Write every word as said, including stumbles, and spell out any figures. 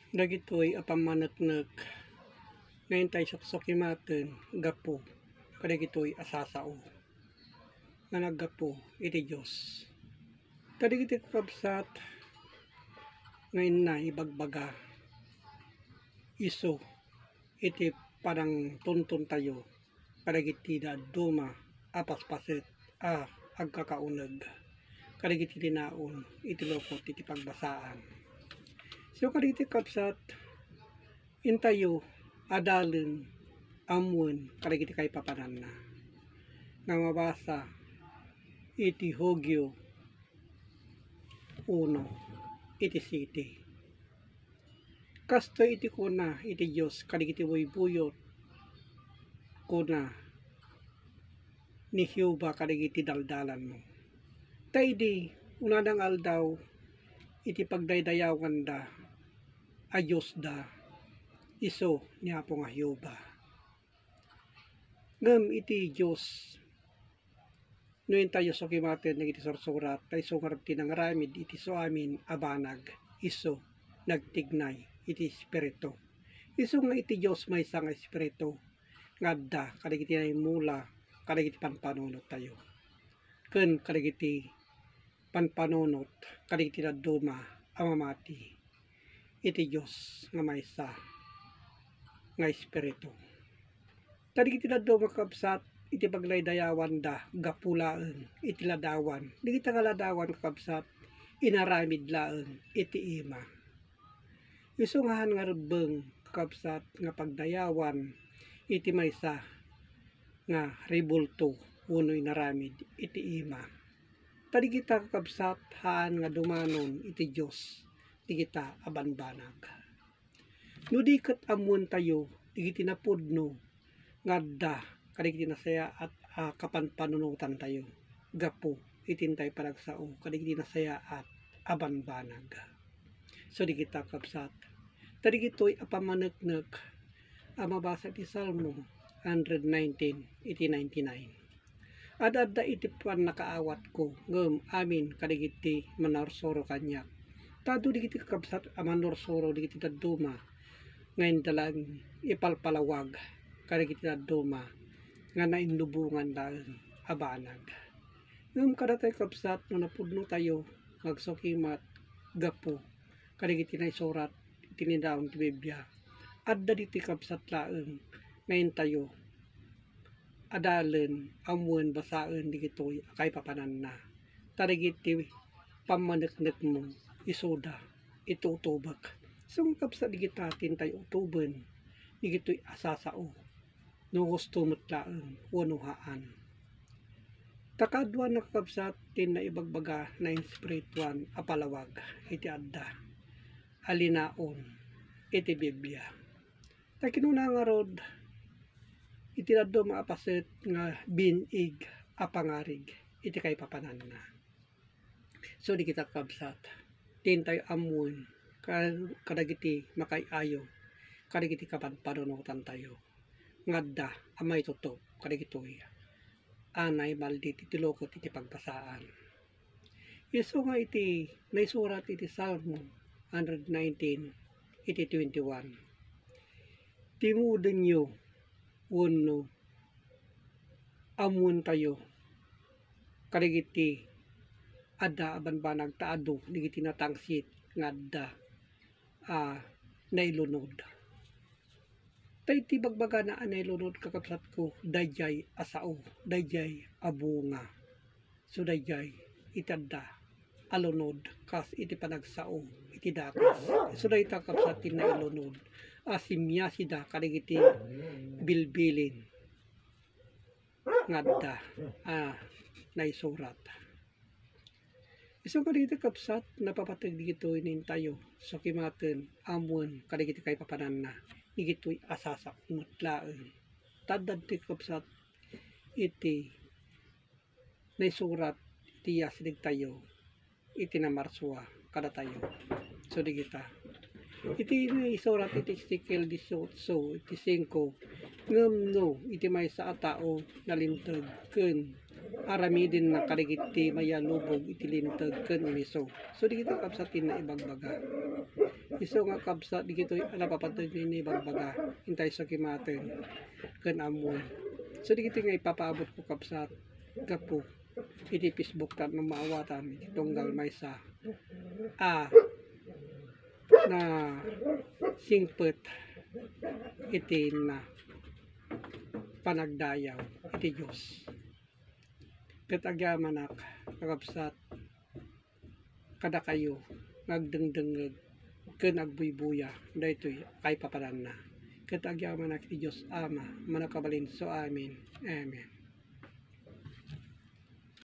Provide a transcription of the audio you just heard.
Dagitoy a pammaneknek nga intay suksukimaten gapu kadagitoy a sasao nga naggapu iti Dios. Kadagiti kakabsat nga inna ibagbaga isu iti panangtuntuntayo kadagiti dadduma a paspaset a agkakauneg kadagiti tinaon iti lukot iti pagbasaan. So, kadagiti kabsat, intayo adalen ammoen kadagiti kaipapananna nga mabasa iti Hugyo uno, iti siti. Kastoy iti kuna iti Dios kadagiti buybuyot, kuna ni Jehovah kadagiti daldalanmo. Ta idi unana nga aldaw iti pagdaydayawanda a Diosda, isu ni Apo nga Jehovah. Ngem iti Dios, no intayo sukimaten dagiti sursurat, ta isu ngarud ti nangaramid iti suamin a banag, isu nagtignay iti Espiritu. Isu nga iti Dios maysa nga Espiritu nga adda kadagiti naimula kadagiti panpanunottayo ken kadagiti panpanunot kadagiti dadduma a mamati iti Dios nga maysa nga Espiritu. Kadagiti dadduma, kakabsat, iti paglaydayawanda gapu laeng iti ladawan, dagita nga ladawan, kakabsat, inaramid laeng iti ima. Isu nga han nga rebbeng, kakabsat, nga pagdayawan iti maysa nga rebulto wenno inaramid iti ima. Ta dagita, kakabsat, haan nga dumanon iti Dios dagita a banbanag. No di ket ammoentayo dagiti napudno nga adda kadagiti nasayaat a kapanpanunotantayo gapu iti intay panagsao kadagiti nasayaat a banbanag. So, dagita, kabsat, ta dagitoy a pammaneknek a mabasa ti Salmo hundred nineteen iti ninety-nine. Ad-adda iti pannakaawatko, ngem amin kadagiti mannursuro kaniak. Ta adu dagiti kakabsat a mannursuro dagiti dadduma nga indalan ipalpalawag kadagiti dadduma nga nainlubongan laeng a banag. Ngem kadatayo, kabsat, no napudnotayo nga agsukimat gapu kadagiti naisurat iti linaon ti Biblia, adda ditoy, kabsat, laeng nga intayo adalen, ammoen, basaen dagitoy a kaipapananna. Ta dagiti pammaneknekmo, isuda iti utobek. Isu nga, kabsat, dagita ti intay utoben dagitoy a sasao, no gusto met laeng wenno haan. Ta kaaduanna, kakabsat, ti naibagbaga nga espirituan a palawag iti adda a linaon iti Biblia. Ta kinuna ngarud iti dadduma a paset nga biin-ig a pangarig iti kaipapananna. So, dagita, kakabsat, ti intay ammoen ka-, kadagiti makaay-ayo kadagiti kapanpanunotantayo nga adda a maitutop kadagitoy a naimaldit iti lukot iti pagbasaan. Isu nga iti naisurat iti Salmo hundred nineteen iti twenty-one, timudenyo wenno ammoentayo kadagiti adda a banbanag ta adu dagiti natangsit nga adda a nailunod. Ta iti bagbagana a nailunod, kakabsatko, daydiay a sao, daydiay a bunga. So, daydiay iti adda a lunod kas iti panagsao iti dakes. So, dayta, kabsat, ti nailunod a simyasida kadagiti bilbilin nga adda a naisurat. Isu nga dagiti, kabsat, napapateg dagitoy nga intayo sukimaten, ammoen kadagiti kaipapananna dagitoy a sasao met laeng. Ta adda ditoy, kabsat, iti naisurat iti yasidegtayo iti namarsua kadatayo. So, dagita. Iti naisurat iti Ezekiel dieciocho, iti singko, ngem no iti maysa a tao nalinteg ken aramidenna kadagiti mayalubog iti linteg ken iniso. So, dagita, kabsat, ti naibagbaga. Isu nga, kabsat, digitoy a napapanunotan nga ibagbaga, intay isu kimaten ken ammoen. So, digitoy nga ipapaabot ko, kabsat, gapu iti Facebook tapno maawatan iti tunggal maysa a nasingpet iti na panagdayaw iti Dios. Ket agyamanak, kakabsat, kadakayo nga agdengdengngeg ken agbuybuya daytoy a kaipapananna. Ket agyamanak iti Dios Ama, Mannakabalin isu amin. Amen.